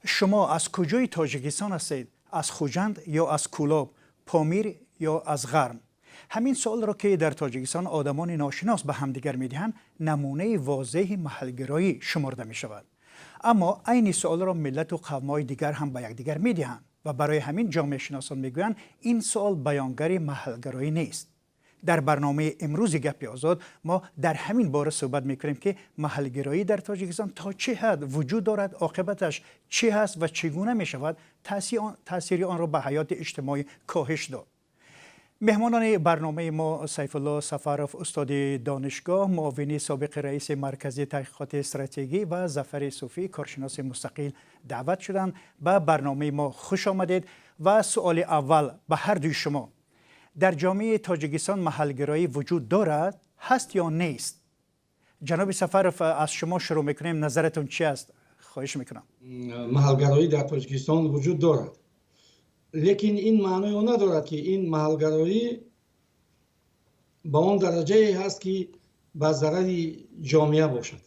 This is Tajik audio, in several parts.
Шумо аз куҷои Тоҷикистон ҳастед? Аз Хуҷанд ё аз Кӯлоб, Помир ё аз Ғарм? Ҳамин суолро, ки дар Тоҷикистон одамони ношинос ба ҳамдигар медиҳанд, намунаи возеҳи маҳалгароӣ шуморда мешавад. Аммо айни суолро миллату қавмҳои дигар ҳам ба якдигар медиҳанд ва барои ҳамин ҷомеашиносон мегӯянд, ин суол баёнгари маҳалгароӣ нест. Дар барномаи имрӯзи «Гапи озод» мо дар ҳамин бора суҳбат мекунем, ки маҳалгароӣ дар Тоҷикистон то чӣ ҳад вуҷуд дорад, оқибаташ чӣ ҳаст ва чӣ гуна мешавад таъсири онро ба ҳаёти иҷтимоӣ коҳиш дод. Меҳмонони барномаи мо: Сайфулло Сафаров, устоди донишгоҳ, муовини собиқи раиси Маркази таҳқиқоти стратегӣ, ва Зафари Суфӣ, коршиноси мустақил, даъват шуданд. Ба барномаи мо хуш омадед ва суоли аввал ба ҳар дуи шумо: дар ҷомеаи Тоҷикистон маҳалгароӣ вуҷуд дорад, ҳаст ё нест? Ҷаноби Сафаров, аз шумо шурӯъ мекунем. Назаратон чи аст? Хоҳиш мекунам. Маҳалгароӣ дар Тоҷикистон вуҷуд дорад, лекин ин маънои он надорад, ки ин маҳалгароӣ ба он дараҷае ҳаст, ки ба зарари ҷомеа бошад,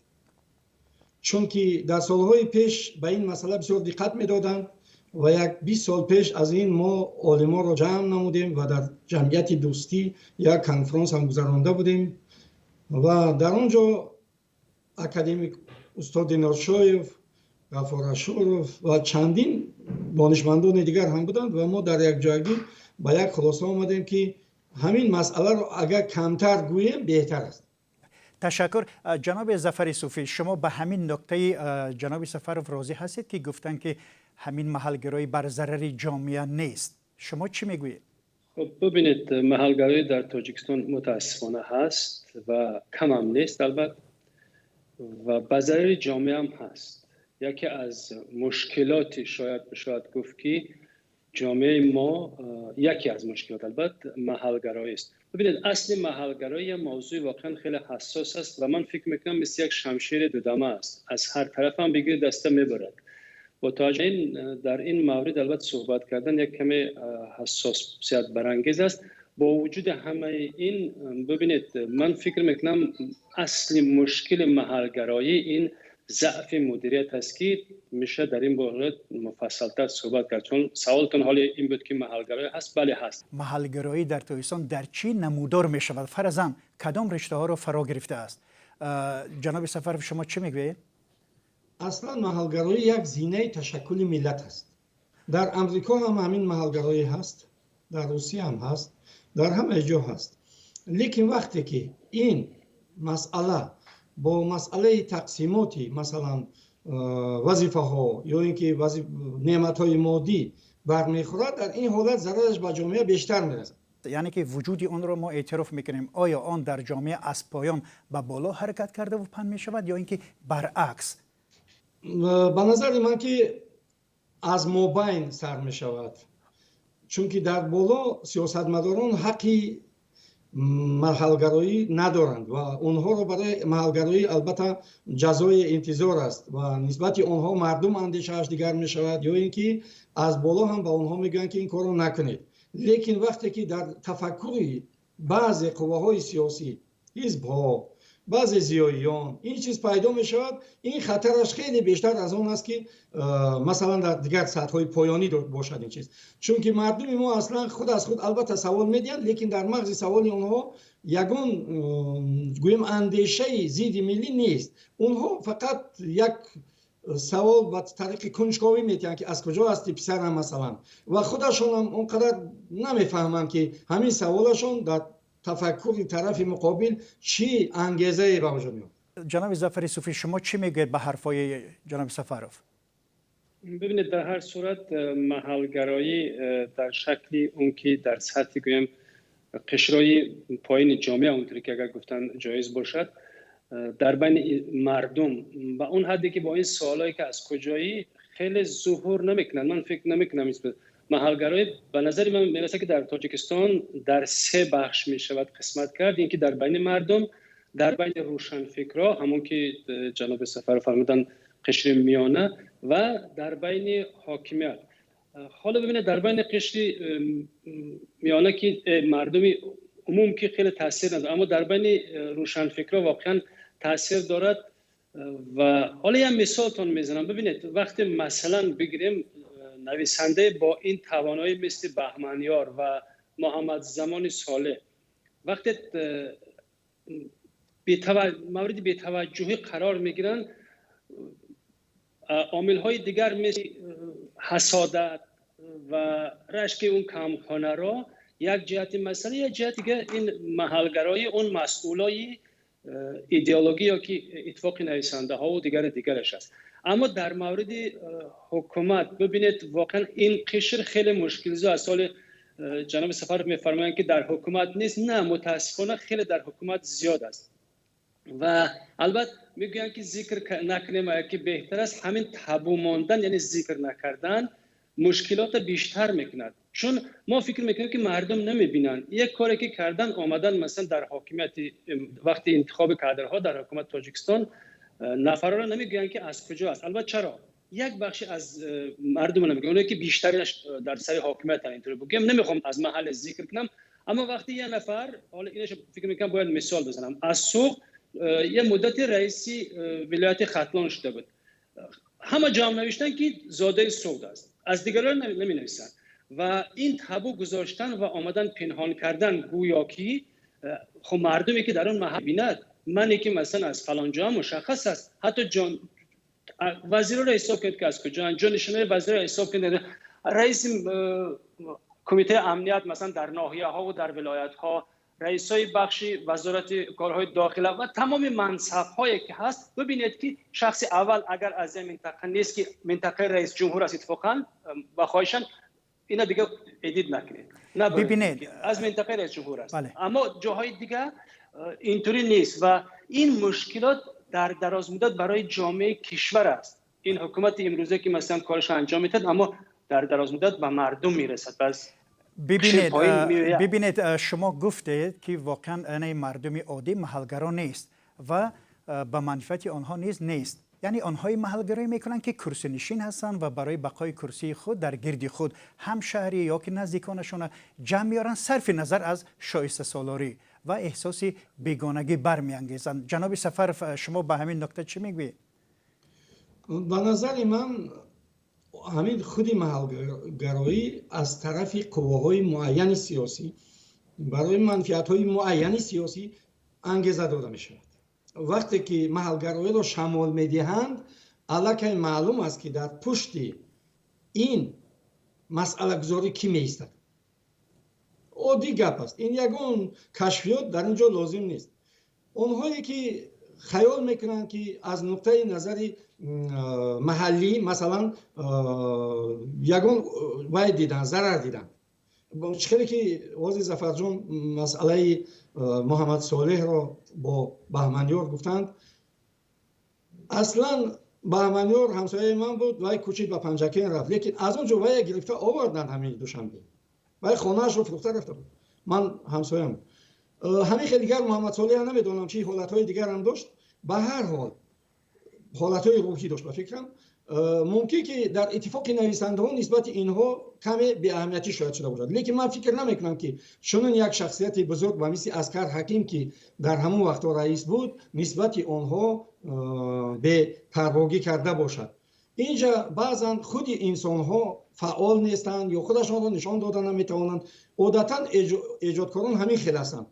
чунки дар солҳои пеш ба ин масъала бисёр диққат медоданд ва як 20 сол пеш аз ин мо олимонро ҷамъ намудем ва дар Ҷамъияти дӯстӣ як конфронс ҳам гузаронда будем ва дар он ҷо академик устод Диноршоев, Ғаффор Ашуров ва чандин донишмандони дигар ҳам буданд ва мо дар якҷоягӣ ба як хулоса омадем, ки ҳамин масъаларо агар камтар гӯем, беҳтар аст. Ташаккур. Ҷаноби Зафари Суфӣ, шумо ба ҳамин нуктаи ҷаноби Сафаров розӣ ҳастед, ки гуфтанд, ки ҳамин маҳалгароӣ бар зарари ҷомеа нест? Шумо чӣ мегӯед? Хуб, бубинед, маҳалгароӣ дар Тоҷикистон мутаассифона ҳаст ва камам нест, албатта, ва ба зарари ҷомеа ҳам ҳаст. Яке аз мушкилоти, шояд бишавад гуфт, ки ҷомеаи мо, яке аз мушкилот, албатта, маҳалгароӣ аст. Бибинед, асли маҳалгароӣ як мавзӯи воқеан хеле ҳассос аст ва ман фикр мекунам, мисли як шамшери дудама аст, аз ҳар тараф ҳам бигирӣ, даста мебарад. Бо таваҷҷӯҳ ин дар ин маврид, албатта, суҳбат кардан як каме ҳассосият барангез аст. Бо вуҷуди ҳамаи ин, бибинед, ман фикр мекунам, асли мушкили маҳалгароӣ ин заъфи мудирият аст, ки меша дар ин бора муфассалтар суҳбат кард, чун саволтон ҳоли ин буд, ки маҳалгароӣ ҳаст. Бале, ҳаст. Маҳалгароӣ дар Тоҷикистон дар чӣ намудор мешавад? Фарзан, кадом риштаҳоро фаро гирифтааст? Ҷаноби Сафаров, шумо чӣ мегӯед? Аслан маҳалгароӣ як зинаи ташаккули миллат аст. Дар Амрико ҳам ҳамин маҳалгароӣ ҳаст, дар Русия ҳам ҳаст, дар ҳамаи ҷо ҳаст. Лекин вақте ки ин масъала бо масъалаи тақсимоти, масалан, вазифаҳо ё ин ки неъматҳои моддӣ бармехӯрад, дар ин ҳолат зарараш ба ҷомеа бештар мерасад. Яъне ки вуҷуди онро мо эътироф мекунем. Оё он дар ҷомеа аз поён ба боло ҳаракат кардаву паҳн мешавад ё ин ки баръакс? Ба назари ман, ки аз мобайн сар мешавад, чунки дар боло сиёсатмадорон ҳаққи маҳалгароӣ надоранд ва онҳоро барои маҳалгароӣ, албатта, ҷазои интизор аст ва нисбати онҳо мардум андешааш дигар мешавад ё ин ки аз боло ҳам ба онҳо мегӯянд, ки ин корро накунед. Лекин вақте ки дар тафаккури баъзе қувваҳои сиёсӣ, ҳизбҳо, баъзе зиёиён ин чиз пайдо мешавад, ин хатараш хеле бештар аз он аст, ки масалан, дар дигар сатҳҳои поёнӣ бошад ин чиз, чунки мардуми мо аслан худ аз худ, албатта, савол медиҳанд, лекин дар мағзи саволи онҳо ягон, гӯем, андешаи зидди миллӣ нест. Онҳо фақат як савол ба тариқи кунҷковӣ медиҳанд, ки аз куҷо ҳасти, писарам, масалан, ва худашонам он қадар намефаҳманд, ки ҳамин саволашон дар тафаккури тарафи муқобил чӣ ангезае ба вуҷуд меорад. Ҷаноби Зафари Суфӣ, шумо чӣ мегӯед ба ҳарфҳои ҷаноби Сафаров? Бибинед, дар ҳар сурат маҳалгароӣ дар шакли он ки дар сатҳи, гӯем, қишрҳои поини ҷомеа, онтуре ки агар гуфтан ҷоиз бошад, дар байни мардум ба он ҳадде ки бо ин суолое ки аз куҷоӣ, хеле зуҳур намекунанд, ман фикр намекунам. Маҳалгароӣ, ба назари ман мерасад, ки дар Тоҷикистон дар се бахш мешавад қисмат кард: ин ки дар байни мардум, дар байни рӯшанфикрҳо, ҳамон ки ҷаноби Сафаров фармуданд, қишри миёна, ва дар байни ҳокимият. Ҳоло бибинед, дар байни қишри миёна, ки мардуми умум, ки хеле таъсир надорад, аммо дар байни рӯшанфикрҳо воқеан таъсир дорад. و حالا یه مثالتون میزنم. ببینید، وقتی مثلا بگیریم نویسنده با این توانایی مثل بهمنیار و محمد زمان صالح، وقتی مورد بی‌توجهی قرار میگیرن، عامل های دیگر مثل حسادت و رشک اون کمخانه را یک جهت مسئله، یک جهت دیگه این محلگرایی اون مسئولای ایدئولوژی یا که اتفاق نویسنده ها و دیگر دیگرش است. اما در مورد حکومت ببینید، واقعا این قشر خیلی مشکل زا است. سال جناب سفر میفرمایند که در حکومت نیست. نه، متاسفانه خیلی در حکومت زیاد است و البته میگویند که ذکر نکنیم که بهتر است. همین تابو ماندن، یعنی ذکر نکردن، مشکلات بیشتر میکند، چون ما فکر میکنیم که مردم نمیبینن. یک کاری که کردن، آمدن مثلا در حاکمیت، وقتی انتخاب کادرها در حکومت تاجیکستان، نفرها را نمیگویند که از کجا است. البته چرا، یک بخشی از مردم نمیگن، اونایی که بیشترش در سر حاکمیت، اینطوری بگم، نمیخوام از محل ذکر کنم. اما وقتی یه نفر، حالا اینش فکر میکنم باید مثال بزنم، از سوق یه مدت رئیسی ولایت ختلان شده بود، همه جام نوشتن که زاده سوق است، از دیگران نمی نویسن و این تابو گذاشتن و آمدن پنهان کردن، گویا که خب مردمی که در اون محل بیند، من که مثلا از فلان جا مشخص است. حتی جان وزیر رو حساب کنید که از کجا، جانشینای وزیر رو حساب کنید، رئیس کمیته امنیت مثلا در ناحیه ها و در ولایت ها، رئیس های بخش وزارت کارهای داخله و تمام منصب هایی که هست، ببینید که شخص اول اگر از این منطقه نیست که منطقه رئیس جمهور است اتفاقا و خواهشاً اینا دیگه edit نکنید، نه. ببینید. از منطقه رئیس جمهور است. اما جاهای دیگه اینطوری نیست و این مشکلات در دراز مدت برای جامعه کشور است. این حکومت امروزه که مثلا کارش انجام میده، اما در دراز مدت به مردم میرسد. پس ببینید، شما گفتید که واقعا این مردم عادی محلگرا نیست و به منفعت آنها نیز نیست، یعنی آنهای محلگرایی میکنن که کرسی نشین هستند و برای بقای کرسی خود در گرد خود هم شهری یا که نزدیکانشون جمع میارن، صرف نظر از شایسته سالاری و احساس بیگانگی برمیانگیزند. جناب سفر، شما به همین نکته چی میگویید؟ به نظر من ҳамин худи маҳалгароӣ аз тарафи қувваҳои муайяни сиёсӣ барои манфиатҳои муайяни сиёсӣ ангеза дода мешавад. Вақте ки маҳалгароиро шамол медиҳанд, аллакай маълум аст, ки дар пушти ин масъалагузорӣ кӣ меистад. Оддӣ гап аст ин, ягон кашфиёт дар ин ҷо лозим нест. Онҳое ки хаёл мекунанд, ки аз нуқтаи назари маҳаллӣ, масалан, ягон вай дидан, зарар дидан, чӣ хеле ки ҳозир Зафарҷон масъалаи Муҳаммад Солеҳро бо Баҳманёр гуфтанд, аслан Баҳманёр ҳамсояи ман буд, вай кӯчид, ба Панҷакен рафт, лекин аз он ҷо вая гирифта оварданд ҳамин Душанбе, вай хонаашро фурӯхта рафта буд, ман ҳамсоям. Ҳамин хел дигар Муҳаммад Солеҳ, намедонам, чӣ ҳолатҳои дигарам дошт, ба ҳар ҳол ҳолатҳои рӯҳӣ дошт. Ба фикрам, мумкин ки дар иттифоқи нависандаҳо нисбати инҳо каме беаҳамиятӣ шояд шуда бошад, лекин ман фикр намекунам, ки чунин як шахсияти бузург ба мисли Аскар Ҳаким, ки дар ҳамон вақтҳо раис буд, нисбати онҳо бепарвогӣ карда бошад. Инҷа баъзан худи инсонҳо фаъол нестанд ё худашонро нишон дода наметавонанд. Одатан эҷодкорон ҳамин хел ҳастанд,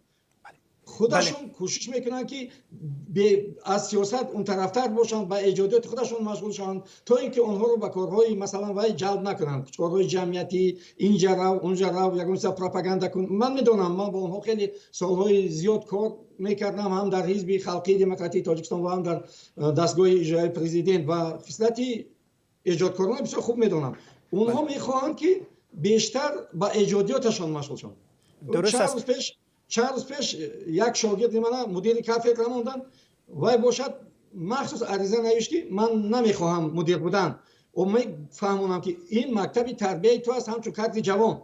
худашон кӯшиш мекунанд, ки аз сиёсат унтарафтар бошанд, ба эҷодиёти худашон машғул шаванд, то ин ки онҳоро ба корҳои, масалан, вай ҷалб накунанд, корҳои ҷамъиятӣ, инҷа рав, унҷа рав, ягон чиза пропаганда кун. Ман медонам, ман бо онҳо хеле солҳои зиёд кор мекардам, ҳам дар Ҳизби Халқии Демократии Тоҷикистон ва ҳам дар дастгоҳи иҷроияи президент, ва хислати эҷодкоронро бисёр хуб медонам. Онҳо мехоҳанд, ки бештар ба эҷодиёташон машғул шаванд. Чанд рӯз пеш як шогирди мана мудири кафедра монданд, вай бошад махсус ариза навишт, ки ман намехоҳам мудир будан. Мефаҳмонам, ки ин мактаби тарбияи ту аст ҳамчун кадри ҷавон,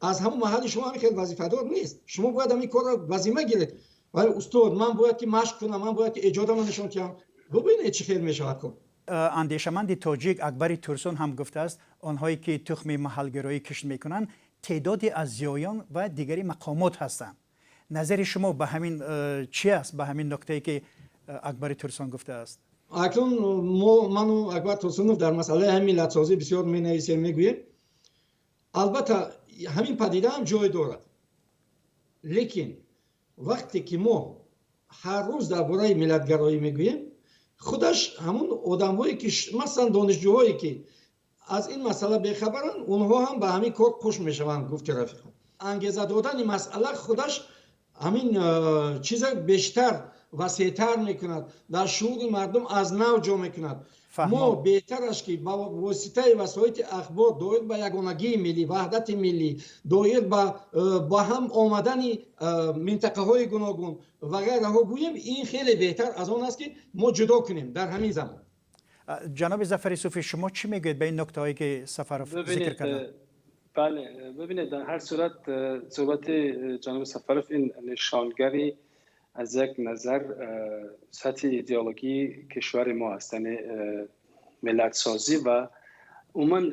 аз ҳамон маҳалли шумо ҳамин хел вазифадор нест, шумо бояд ҳамин корро вазима гиред. Вале устод, ман бояд ки машқ кунам, ман бояд ки эҷодамро нишон диҳам. Бубинед, чӣ хел мешавад кор. Андешаманди тоҷик Акбари Турсун ҳам гуфтааст, онҳое ки тухми маҳалгароӣ кишт мекунанд, теъдоде аз зиёён ва дигари мақомот ҳастанд. Назари шумо ба ҳамин чи аст, ба ҳамин нуктае ки Акбари Турсон гуфтааст? Акнун мо, ману Акбар Турсунов, дар масъалаи ҳамин миллатсозӣ бисёр менависем, мегӯем. Албатта, ҳамин падида ҳам ҷой дорад, лекин вақте ки мо ҳар рӯз дар бораи миллатгароӣ мегӯем, худаш ҳамун одамҳое ки, масалан, донишҷӯҳое ки аз ин масъала бехабаранд, онҳо ҳам ба ҳамин кор қуш мешаванд. Гуфти рафиқам, ангеза додани масъала худаш ҳамин чиза бештар васеътар мекунад, дар шуури мардум аз нав ҷо мекунад. Мо беҳтараш ки ба воситаи васоити ахбор доир ба ягонагии миллӣ, ваҳдати миллӣ, доир ба ҳам омадани минтақаҳои гуногун ва ғайраҳо гӯем. Ин хеле беҳтар аз он аст, ки мо ҷудо кунем дар ҳамин замон. Ҷаноби Зафари Суфӣ, шумо чӣ мегӯед ба ин нуктаҳое ки Сафаров зикр карданд? Бале, бибинед, дар ҳар сурат суҳбати ҷаноби Сафаров ин нишонгари аз як назар сатҳи идеологии кишвари мо аст, яъне миллатсозӣ ва умуман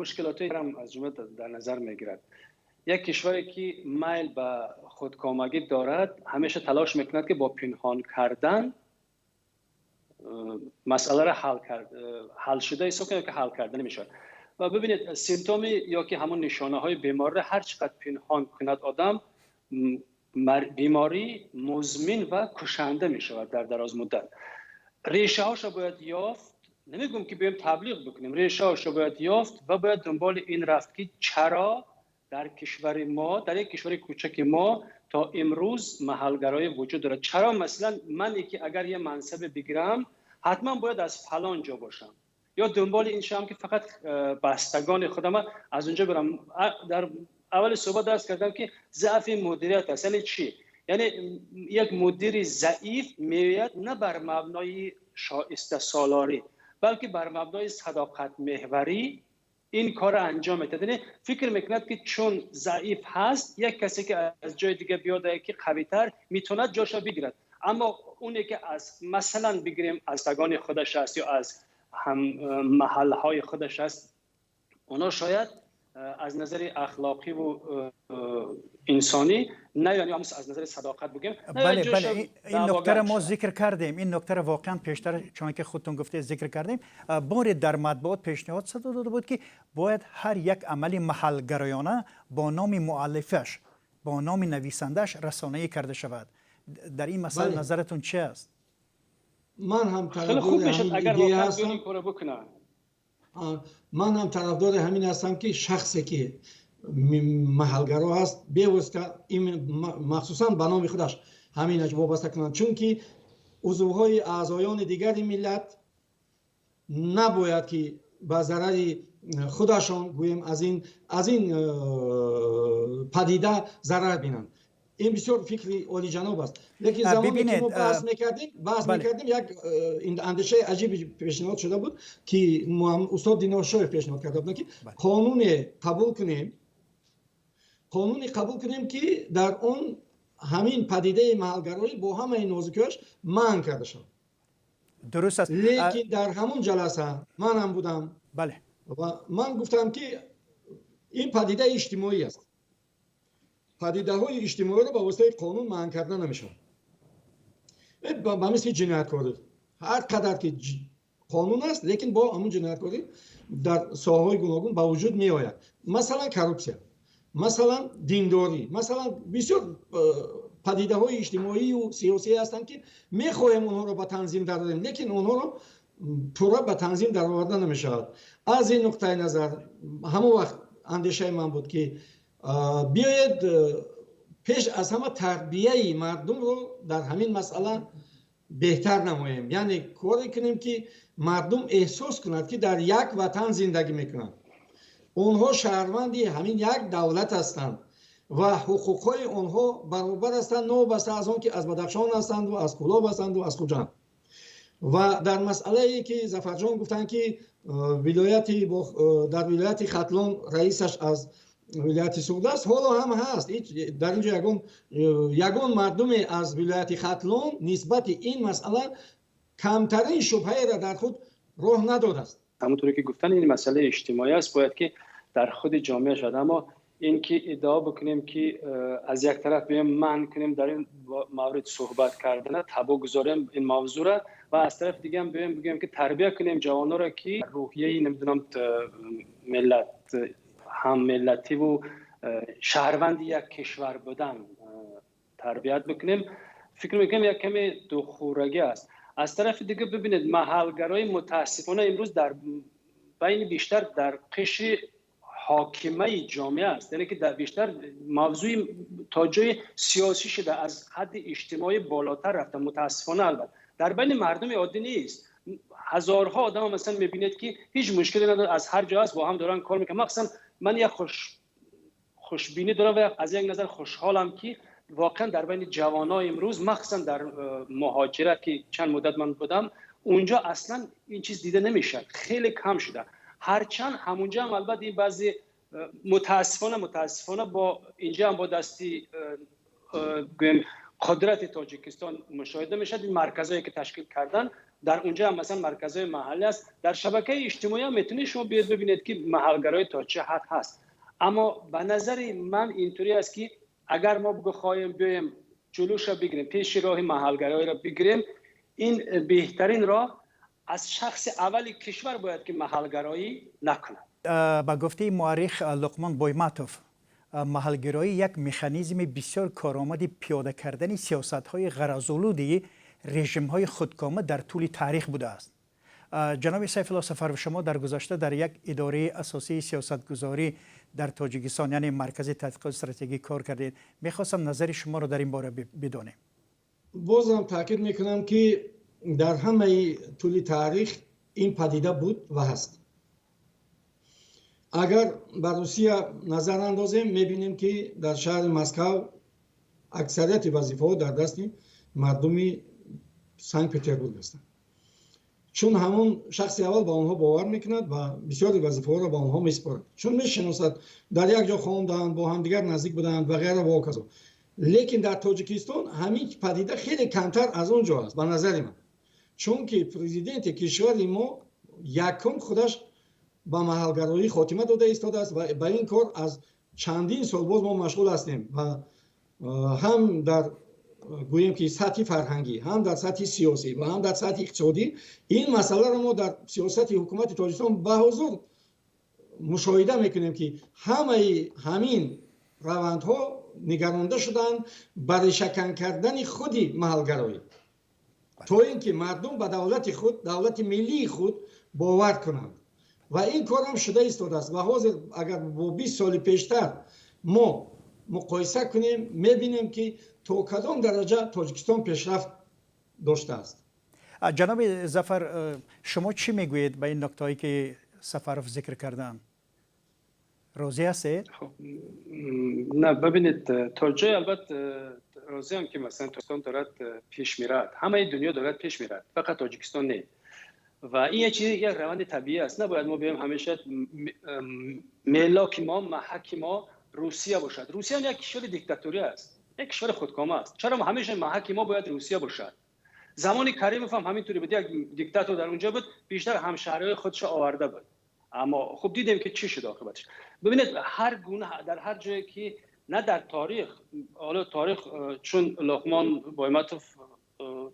мушкилотҳои ҳам аз ҷумла дар назар мегирад. Як кишваре ки майл ба худкомагӣ дорад, ҳамеша талош мекунад, ки бо пинҳон кардан масъаларо ҳал шуда ҳисоб кунад, ки ҳал карда намешавад. Ва бибинед, симптоми ё ки ҳамон нишонаҳои бемориро ҳар чӣ қадр пинҳон кунад одам, беморӣ музмин ва кушанда мешавад дар дарозмуддат. Решаҳошо бояд ёфт. Намегӯм ки биёем таблиғ бикунем, решаҳошо бояд ёфт ва бояд дунболи ин рафт, ки чаро дар кишвари мо, дар як кишвари кӯчаки мо, то имрӯз маҳалгароӣ вуҷуд дорад. Чаро, масалан, мане ки агар یه мансабе бигирам, ҳатман бояд аз фалон ҷо бошам ё дунболи ин шавам, ки фақат бастагони худам аз унҷо бирам? Дар аввали суҳбат дарс кардам, ки заъфи мудирият аст. Яъне чӣ? Яъне як мудири заиф меояд, на бар мабнои шоиста солорӣ, балки бар мабнои садоқатмеҳварӣ ин корро анҷом медиҳад. Яъне фикр мекунад, ки чун заиф ҳаст, як касе ки аз ҷои дига биёд, ки қавитар, метавонад ҷоша бигирад. Аммо оне ки аз, масалан, бигирем, аз тагони худаш аст ё аз ҳам маҳалҳои худаш аст, оно шояд аз назари ахлоқӣ ву инсонӣ не, яъне аз назари садоқат бигем. Бале, ин нуктаро мо зикр кардем. Ин нуктаро воқеан пештар, чунон ки худтон гуфтед, зикр кардем. Боре дар матбуот пешниҳод садо дода буд, ки бояд ҳар як амали маҳалгароёна бо номи муаллифаш, бо номи нависандааш расонаӣ карда шавад. Дар ин масъала назаратон чи аст? Ман ҳам тарафдори ҳамин идея ҳастам. Ман ҳам тарафдори ҳамин ҳастам, ки шахсе ки маҳалгаро ҳаст, бевосита, махсусан ба номи худаш ҳаминаш вобаста кунанд, чунки узвҳои аъзоёни дигари миллат набояд ки ба зарари худашон, гӯем, аз ин падида зарар бинанд. Ин бисёр фикри олиҷаноб аст, лекин замоне ки мо баҳс мекардем, як андешаи аҷиби пешниҳод шуда буд, ки устод Диноршоев пешниҳод карда буданд, ки қонуне қабул кунем, ки дар он ҳамин падидаи маҳалгароӣ бо ҳамаи нозукиҳояш манъ карда шавад. Дуруст аст. Лекин дар ҳамун ҷаласа ман ҳам будам ва ман гуфтам, ки ин падидаи иҷтимоӣ аст, падидаҳои иҷтимоиро ба воситаи қонун манъ карда намешавад. Ба мисли ҷинояткорӣ, ҳар қадар ки қонун аст, лекин бо ҳамун ҷинояткорӣ дар соҳаҳои гуногун ба вуҷуд меояд, масалан, коррупсия, масалан, диндорӣ, масалан, бисёр падидаҳои иҷтимоию сиёсие ҳастанд, ки мехоҳем онҳоро ба танзим дарорем, лекин онҳоро пурра ба танзим дароварда намешавад. Аз ин нуқтаи назар ҳамон вақт андешаи ман буд, ки биёед, пеш аз ҳама тарбияи мардумро дар ҳамин масъала беҳтар намоем, яъне коре кунем, ки мардум эҳсос кунад, ки дар як ватан зиндагӣ мекунанд, онҳо шаҳрванди ҳамин як давлат ҳастанд ва ҳуқуқҳои онҳо баробар ҳастанд, новобаста аз он ки аз Бадахшон ҳастанду, аз Кӯлоб ҳастанду, аз Хуҷанд. Ва дар масъалае ки Зафарҷон гуфтанд, ки дар вилояти Хатлон раисаш аз вилояти Суғд аст, ҳоло ҳам ҳаст. Дар ин ҷо ягон мардуме аз вилояти Хатлон нисбати ин масъала камтарин шубҳаеро дар худ роҳ надодааст. Ҳамонтуре ки гуфтан, ин масъалаи иҷтимоӣ аст, бояд ки дар худи ҷомеа шавад, аммо اینکه ادعا بکنیم که از یک طرف بیایم منع کنیم در این مورد صحبت کردن، تابو گذاریم این موضوع را، و از طرف دیگه هم بیایم بگیم که تربیت کنیم جوان‌ها را که روحیه نمیدونم ملت هم ملتی و شهروند یک کشور بودن تربیت بکنیم، فکر میکنم یک کمی دوخورگی است. از طرف دیگه ببینید محلگرای متاسفانه امروز در بین بیشتر در قشر حاکمه جامعه است، یعنی که در بیشتر موضوع تا جای سیاسی شده، از حد اجتماعی بالاتر رفته متاسفانه. البته در بین مردم عادی نیست، هزارها آدم مثلا میبینید که هیچ مشکلی نداره، از هر جا هست با هم دارن کار میکنن. مخصوصا من یک خوشبینی دارم و از یک نظر خوشحالم که واقعا در بین جوانای امروز مخصوصا در مهاجرت که چند مدت من بودم اونجا اصلا این چیز دیده نمیشه، خیلی کم شده. هرچند همونجا هم البته این بعضی متاسفانه با اینجا هم با دستی گویم قدرت تاجیکستان مشاهده میشد. این مرکزایی که تشکیل کردن در اونجا هم مثلا مرکزهای محلی است، در شبکه اجتماعی هم میتونید شما بیاید ببینید که محلگرای تا چه حد هست. اما به نظر من اینطوری است که اگر ما بخوایم بیایم جلوش را بگیریم، پیش راه محلگرایی را بگیریم، این بهترین راه از شخص اول کشور باید که محلگرایی نکند. با گفته مورخ لقمان بویماتوف، محلگرایی یک مکانیزم بسیار کارآمد پیاده کردن سیاست‌های غرض‌آلود رژیم‌های خودکامه در طول تاریخ بوده است. جناب سیف الله سفر، شما در گذشته در یک اداره اساسی سیاستگذاری در تاجیکستان یعنی مرکز تحقیقات استراتژیک کار کردید. میخواستم نظر شما رو در این باره بدانیم. بازم تاکید میکنم که در همه طول تاریخ این پدیده بود و هست. اگر بر روسیه نظر اندازیم میبینیم که در شهر مسکو اکثریت وظیفه در دست مردم سنت پتربورگ هستند، چون همون شخص اول به آنها باور میکند و بسیاری وظیفه را به آنها میسپارد، چون میشناسد در یک جا خواندند، با همدیگر نزدیک بودند و غیره و هکذا. لیکن در تاجیکستان همین پدیده خیلی کمتر از اونجا است به نظر من، چون که پرزیدنت کشور ما یکم خودش به محلگرایی خاتمه داده ایستاده است و به این کار از چندین سال باز ما مشغول هستیم و هم در گوییم که سطح فرهنگی، هم در سطح سیاسی و هم در سطح اقتصادی این مسئله را ما در سیاست حکومت تاجیکستان به حضور مشاهده میکنیم که همه همین روندها نگرانده شدند برای شکن کردن خودی محلگرایی، تا اینکه مردم به دولت خود، دولت ملی خود باور کنند و این کار هم شده ایستاده است. و حاضر اگر با 20 سال پیشتر ما مقایسه کنیم میبینیم که تا کدام درجه تاجیکستان پیشرفت داشته است. جناب ظفر، شما چی میگویید به این نکته‌ای که سفروف ذکر کردن؟ راضی هستید؟ خب نه، ببینید تا جای البته راضی هم که مثلا تاجیکستان دارد پیش میرد، همه دنیا دارد پیش میرد، فقط تاجیکستان نه. و این یک چیز، یک روند طبیعی است. نباید ما بیایم همیشه ملاک ما، محک ما روسیه باشد. روسیه هم یک کشور دیکتاتوری است، یک کشور خودکامه است. چرا ما همیشه محک ما باید روسیه باشد؟ زمان کریموف هم همینطوری بود، یک دیکتاتور در اونجا بود، بیشتر همشهریای خودش آورده بود، اما خب دیدیم که چی شد عاقبتش. ببینید هر گونه در هر جایی که نه در تاریخ، حالا تاریخ چون لقمان بایماتوف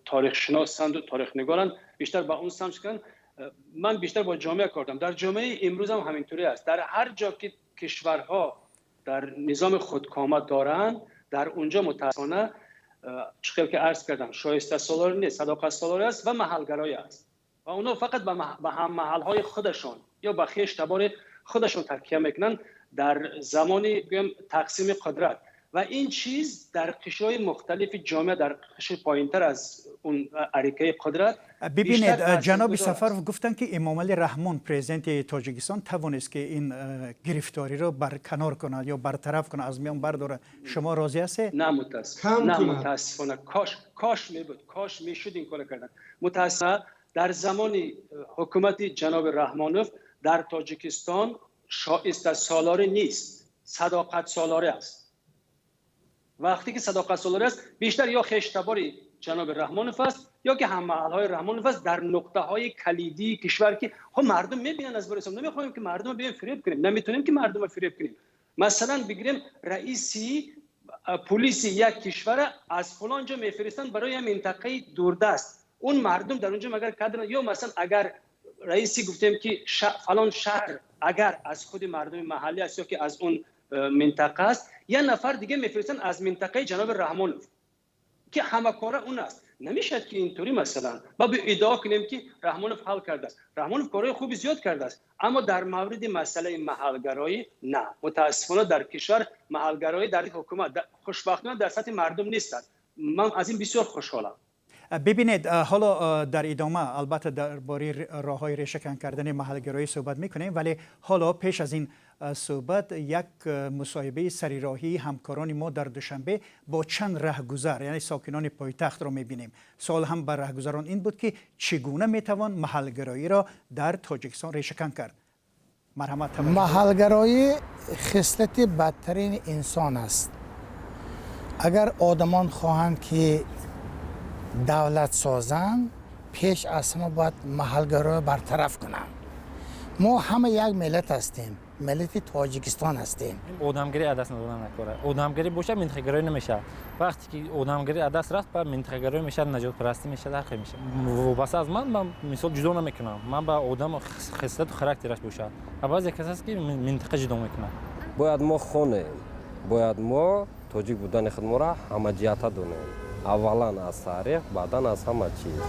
تاریخ شناسند و تاریخ نگارند، بیشتر با اون سمت کردن. من بیشتر با جامعه کار دارم. در جامعه امروز هم همینطوری است. در هر جا که کشورها در نظام خودکامه دارند، در اونجا متاسفانه چقدر که عرض کردم شایسته سالاری نیست، صداقت سالاری است و محلگرایی است و اونا فقط به هم محلهای خودشان یا به خویش تبار خودشان تکیه میکنن در زمان تقسیم قدرت. و این چیز در قشرهای مختلف جامعه، در قشر پایینتر از اون اریکه قدرت. ببینید جناب سفروف گفتن که امام علی رحمان پرزیدنت تاجیکستان توانست که این گرفتاری رو برکنار کنه یا برطرف کنه، از میان برداره. شما راضی هستید؟ نه متاسفانه، نه متاسفانه. کاش می بود، کاش میشد این کار کردن. متاسفانه در زمان حکومت جناب رحمانوف در تاجیکستان شایسته سالاری نیست، صداقت سالاری است. وقتی که صداقت سالاری است، بیشتر یا خویشتبار جناب رحمانوف است یا که هم محل‌های رحمانوف است در نقطه‌های کلیدی کشور که خب مردم می‌بینن از برسم. نمی‌خوایم که مردم رو بیایم فریب کنیم، نمی‌تونیم که مردم رو فریب کنیم. Масалан, бигирем раиси полиси як кишвара аз фалон ҷо мефиристанд барои як минтақаи дурдаст. Он мардум дар онҷо магар кадр? Ё масалан, агар раиси гуфтем ки фалон шаҳр агар аз худи мардуми маҳаллӣ аст ё ки аз он минтақа аст, як нафар дига мефиристанд аз минтақаи ҷаноби Раҳмонов, ки ҳамакора он аст. Намешавад ки интури масалан ба иддао кунем, ки Раҳмонов ҳал кардааст. Раҳмонов корҳои хуби зиёд кардааст, аммо дар мавриди масъалаи маҳалгароӣ на. Мутаассифона, дар кишвар маҳалгароӣ дар ҳукумат, хушбахтона, дар сатҳи мардум нестанд. Ман аз ин бисёр хушҳолам. Бибинед, ҳоло дар идома албатта дар бораи роҳҳои решакан кардани маҳалгароӣ суҳбат мекунем, вале ҳоло пеш аз ин суҳбат як мусоҳибаи сарироҳии ҳамкорони мо дар Душанбе бо чанд раҳгузар, яъне сокинони пойтахтро мебинем. Суол ҳам ба раҳгузарон ин буд, ки чӣ гуна метавон маҳалгароиро дар Тоҷикистон решакан кард. Марҳамат. Маҳалгароӣ хислати бадтарини инсон аст. Агар одамон хоҳанд, ки давлат созанд, пеш аз ҳама бояд маҳалгароиро бартараф кунанд. Мо ҳама як миллат ҳастем, миллати Тоҷикистон ҳастем. Одамгирӣ аз даст надодан накора. Одамгирӣ бошад, минтақагароӣ намешавад. Вақте ки одамгирӣ аз даст рафт, баъд минтақагароӣ мешавад, наҷотпарастӣ мешавад, ҳар хел мешавад. Вобаста аз ман мисол ҷудо намекунам. Ман ба одам хислату характераш бошад, а баъзе кас аст, ки минтақа ҷудо мекунад. Бояд мо хонем, бояд мо тоҷик будани худморо ҳамаҷиҳата донем, аввалан аз таърих, баъдан аз ҳама чиз.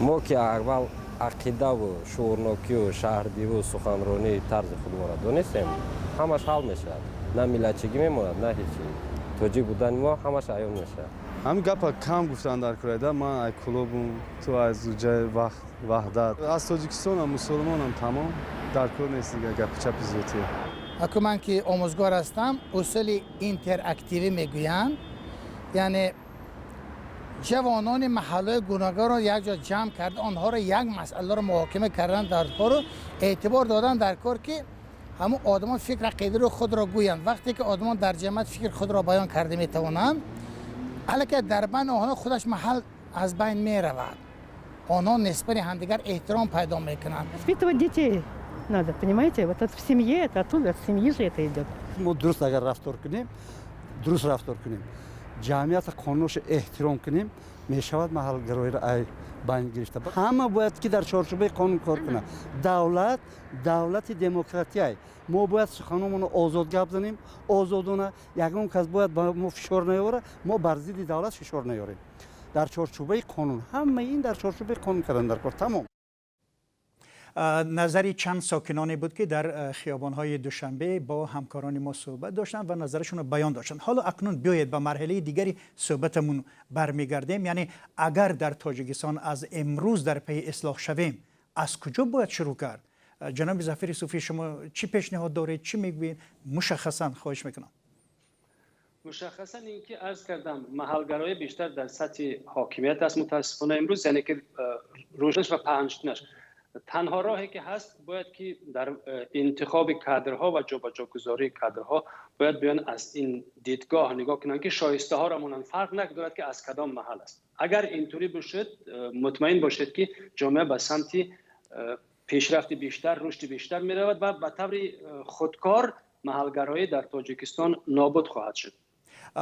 Мо ки аввал ақидаву шуурнокию шаҳрдиву суханронии тарзи худморо донистем, ҳамаш ҳал мешавад. На миллатчигӣ мемонад, на ҳеҷ чиз. Тоҷик будани мо ҳамаш аён мешавад. Ҳамин гапа кам гуфтан дар курайда. Ман ай Кулобум, ту аз ҷаи Ваҳдат, аз Тоҷикистонам, мусулмонам, тамом. Дар кор нест дига гапи чапи зиёдтие. Аку ман ки омӯзгор ҳастам, усули интерактивӣ мегӯянд, яъне ҷавонони маҳаллаҳои гуногунро якҷо ҷамъ карда, онҳоро як масъаларо муҳокима кардан дар кору эътибор додан дар кор, ки ҳамун одамон фикр ақидаро худро гӯянд. Вақте ки одамон дар ҷамъият фикри худро баён карда метавонанд, аллакай дар байни онҳо худаш маҳал аз байн меравад, онҳо нисбати ҳамдигар эҳтиром пайдо мекунанд. Воспитывать детей надо, понимаете? Вот это в семье, это оттуда, от семьи же это идет. Мо дуруст агар рафтор кунем, дуруст рафтор кунем, ҷамъията қонуношо эҳтиром кунем, мешавад маҳалгароиро ай байн гирифта. Ҳама бояд ки дар чорчӯбаи қонун кор кунад. Давлат давлати демократияй. Мо бояд суханомонро озод гап занем, озодона. Ягон кас бояд ба мо фишор наёвара, мо бар зидди давлат фишор наёрем. Дар чорчӯбаи қонун, ҳамаи ин дар чорчӯбаи қонун кардан дар кор, тамом. Назари чанд сокиноне буд, ки дар хиёбонҳои Душанбе бо ҳамкорони мо суҳбат доштанд ва назарашонро баён доштанд. Ҳоло акнун биёед ба марҳилаи дигари суҳбатамон бармегардем, яъне агар дар Тоҷикистон аз имрӯз дар пайи ислоҳ шавем, аз куҷо бояд шурӯъ кард? Ҷаноби Зафири Суфӣ, шумо чӣ пешниҳод доред, чӣ мегӯед мушаххасан? Хоҳиш мекунам. Мушаххасан ин ки арз кардам, маҳалгароӣ бештар дар сатҳи ҳокимият аст, мутаассифона, имрӯз, яъне ки рӯшнаш ва паҳншуднаш. Танҳо роҳе ки ҳаст, бояд ки дар интихоби кадрҳо ва ҷобаҷогузории кадрҳо бояд биён аз ин дидгоҳ нигоҳ кунанд, ки шоистаҳоро монанд, фарқ надорад, ки аз кадом маҳал аст. Агар интури бошед, мутмаин бошед, ки ҷомеа ба самти пешрафти бештар, рушди бештар меравад ва ба таври худкор маҳалгароӣ дар Тоҷикистон нобуд хоҳад шуд.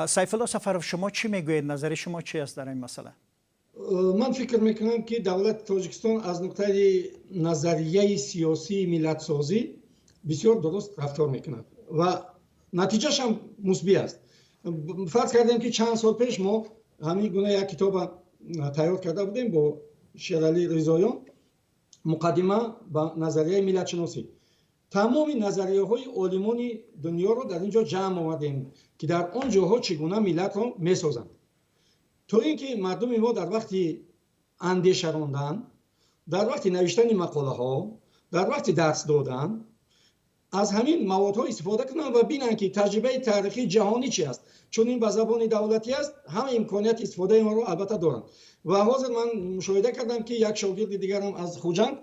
Сайфулло Сафаров, шумо чӣ мегӯед? Назари шумо чи аст дар ин масъала? Ман фикр мекунам, ки давлати Тоҷикистон аз нуқтаи назарияи сиёсии миллатсозӣ бисёр дуруст рафтор мекунад ва натиҷааш ҳам мусбӣ аст. Фарз кардем, ки чанд сол пеш мо ҳамин гуна як китоба тайёр карда будем бо Шералӣ Ризоён, «Муқаддима ба назарияи миллатшиносӣ». Тамоми назарияҳои олимони дунёро дар ин ҷо ҷамъ овардем, ки дар он ҷоҳо чӣ гуна миллатро месозанд, то ин ки мардуми мо дар вақти андеша рондан, дар вақти навиштани мақолаҳо, дар вақти дарс додан аз ҳамин маводҳо истифода кунанд ва бинанд, ки таҷрибаи таърихии ҷаҳонӣ чи аст. Чун ин ба забони давлатӣ аст, ҳама имконияти истифодаи онро албатта доранд. Ва ҳозир ман мушоҳида кардам, ки як шогирди дигарам аз Хуҷанд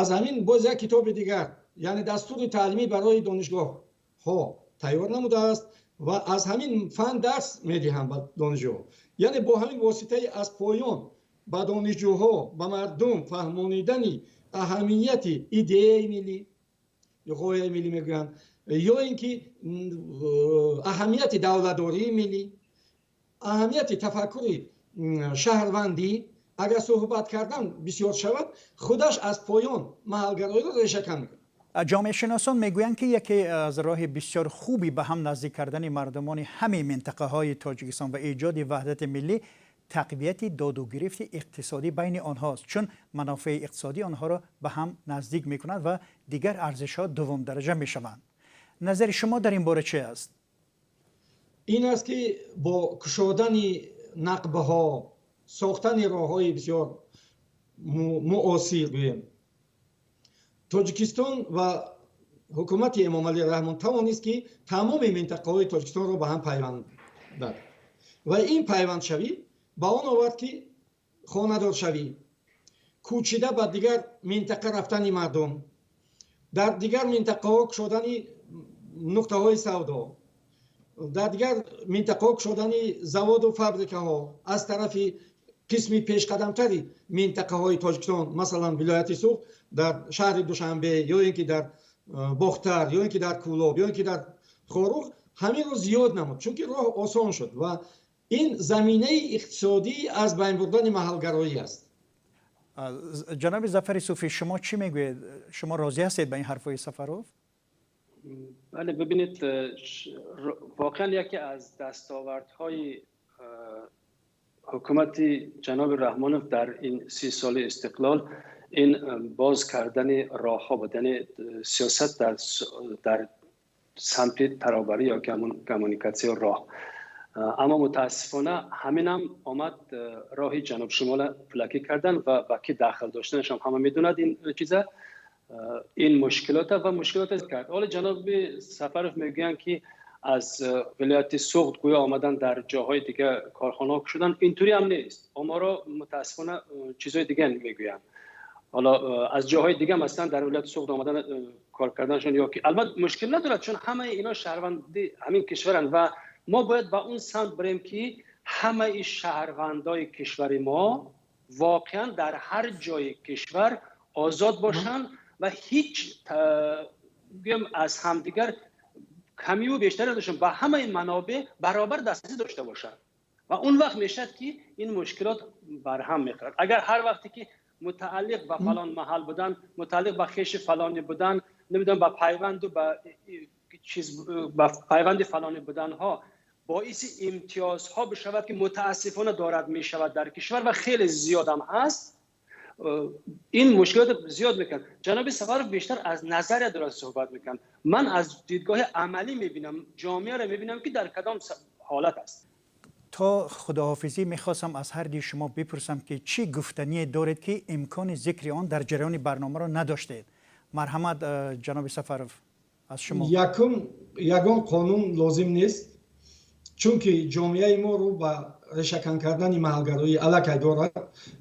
аз ҳамин боз як китоби дигар, яъне дастури таълимӣ барои донишгоҳҳо тайёр намудааст ва аз ҳамин фан дарс медиҳам ба донишҷӯҳо. Яъне бо ҳамин воситаи аз поён ба донишҷӯҳо, ба мардум фаҳмонидани аҳамияти идеяи миллӣ, ғояи миллӣ мегӯянд. Ё ин ки аҳамияти давлатдории миллӣ, аҳамияти тафаккури шаҳрвандӣ агар суҳбат кардан бисёр шавад, худаш аз поён маҳалгароиро решакан мекунад. Ҷомеашиносон мегӯянд, ки яке аз роҳи бисёр хуби ба ҳам наздик кардани мардумони ҳамаи минтақаҳои Тоҷикистон ва эҷоди ваҳдати миллӣ тақвияти доду гирифти иқтисодӣ байни онҳост, чун манофеи иқтисодӣ онҳоро ба ҳам наздик мекунад ва дигар арзишҳо дуввумдараҷа мешаванд. Назари шумо дар ин бора чи аст? Ин аст, ки бо кушодани нақбҳо, сохтани роҳҳои бисёр муосир, гӯем, Тоҷикистон ва ҳукумати Эмомалӣ Раҳмон тавонист, ки тамоми минтақаҳои Тоҷикистонро ба ҳам пайвандад ва ин пайвандшавӣ ба он овард, ки хонадоршавӣ, кӯчида ба дигар минтақа рафтани мардум, дар дигар минтақаҳо кушодани нуқтаҳои савдо, дар дигар минтақаҳо кушодани заводу фабрикаҳо аз тарафи қисми пешқадамтари минтақаҳои Тоҷикистон, масалан вилояти Суғд, дар шаҳри Душанбе ё ин ки дар Бохтар, ё ин ки дар Кӯлоб, ё ин ки дар Хоруғ, ҳаминро зиёд намуд, чунки роҳ осон шуд ва ин заминаи иқтисодӣ аз байн бурдани маҳалгароӣ аст. Ҷаноби Зафари Суфӣ, шумо чӣ мегӯед? Шумо розӣ ҳастед ба ин ҳарфҳои Сафаров? Бале, бибинед, воқеан яке аз дастовардҳои ҳукумати ҷаноби Раҳмонов дар ин 30 соли истиқлол ин боз кардани роҳҳо буд, яъне сиёсат дар самти таробарӣ ё коммуникатсия, роҳ. Аммо мутаассифона ҳаминам омад роҳи ҷануб шумола пулакӣ кардан ва ба ки дахл доштанашам ҳама медонад ин чиза, ин мушкилота ва мушкилота кард. Ҳоло ҷаноби Сафаров мегӯянд, ки аз вилояти Суғд гӯё омадан дар ҷоҳои дига корхонаҳо кушоданд. Интури ҳам нест. Оморо мутаассифона чизҳои дига мегӯянд. Ҳоло аз ҷоҳои дига, масалан, дар вилояти Суғд омадан кор карданашон ё ки албатта мушкил надорад, чун ҳамаи ино шаҳрванди ҳамин кишваранд ва мо бояд ба он самт барем, ки ҳамаи шаҳрвандои кишвари мо воқеан дар ҳар ҷои кишвар озод бошанд ва ҳеҷ гӯем аз ҳамдигар камиву бештар надошта, ба ҳамаи манобеъ баробар дастрасӣ дошта бошанд ва он вақт мешавад, ки ин мушкилот барҳам мехӯрад. Агар ҳар вақте ки мутааллиқ ба фалон маҳал будан, мутааллиқ ба хеши фалонӣ будан, намедонам, ба пайванду ба чиз, ба пайванди фалонӣ буданҳо боиси имтиёзҳо бишавад, ки мутаассифона дорад мешавад дар кишвар ва хеле зиёдам ҳаст, ин мушкилот зиёд мекунад. Ҷаноби Сафаров бештар аз назария дорад суҳбат мекунад. Ман аз дидгоҳи амалӣ мебинам, ҷомеаро мебинам, ки дар кадом ҳолат аст. То худоҳофизӣ мехостам аз ҳар дуи шумо бипурсам, ки чӣ гуфтание доред, ки имкони зикри он дар ҷараёни барномаро надоштед. Марҳамат, ҷаноби Сафаров, аз шумо. Якум, ягон қонун лозим нест, чунки ҷомеаи мо рӯ ба решакан кардани маҳалгароӣ аллакай дорад.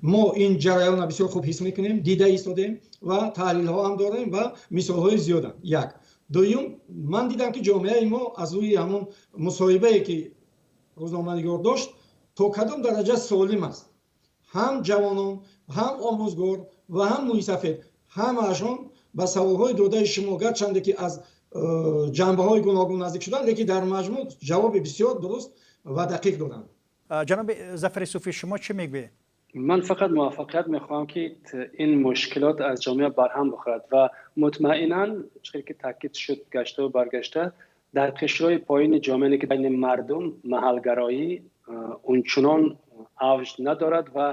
Мо ин ҷараёнро бисёр хуб ҳис мекунем, дида истодем ва таҳлилҳо ҳам дорем ва мисолҳои зиёданд. Як. Дуюм, ман дидам, ки ҷомеаи мо аз рӯи ҳамон мусоҳибае, ки рӯзноманигор дошт, то кадом дараҷа солим аст. Ҳам ҷавонон, ҳам омӯзгор ва ҳам мӯйсафед, ҳамаашон ба саволҳои додаи шумо, гарчанде ки аз ҷанбаҳои гуногун наздик шуданд, лекин дар маҷмӯъ ҷавоби бисёр дуруст ва дақиқ доданд. Ҷаноби Зафари Суфӣ, шумо чӣ мегӯед? Ман фақат муваффақият мехоҳам, ки ин мушкилот аз ҷомеа барҳам бихӯрад ва мутмаинан, чӣ ки таъкид шуд гаштаву баргашта, дар қишрҳои поини ҷомеа, ки байни мардум маҳалгароӣ унчунон авҷ надорад ва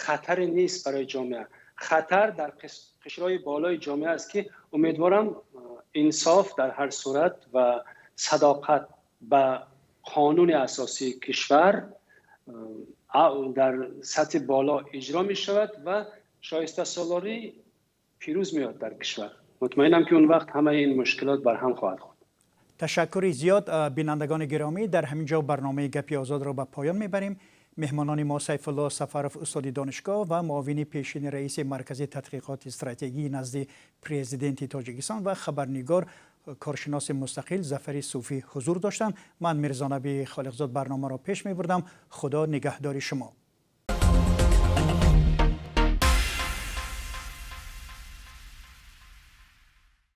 хатаре нест барои ҷомеа. Хатар дар қишрҳои болои ҷомеа аст, ки умедворам инсоф дар ҳар сурат ва садоқат ба қонуни асосии кишвар дар сатҳи боло иҷро мешавад ва шоистасолорӣ пирӯз меояд дар кишвар. Мутмаинам, ки он вақт ҳамаи ин мушкилот барҳам хоҳад хӯрд. Ташаккури зиёд. Бинандагони гиромӣ, дар ҳамин ҷо барномаи Гапи озодро ба поён мебарем. Меҳмонони мо Сайфулло Сафаров, устоди донишгоҳ ва муовини пешини раиси Маркази тадқиқоти стратегии назди Президенти Тоҷикистон, ва хабарнигор, коршиноси мустақил Зафари Суфӣ ҳузур доштанд. Ман, Мирзонаби Холиқзод, барномаро пеш мебурдам. Худо нигаҳдори шумо.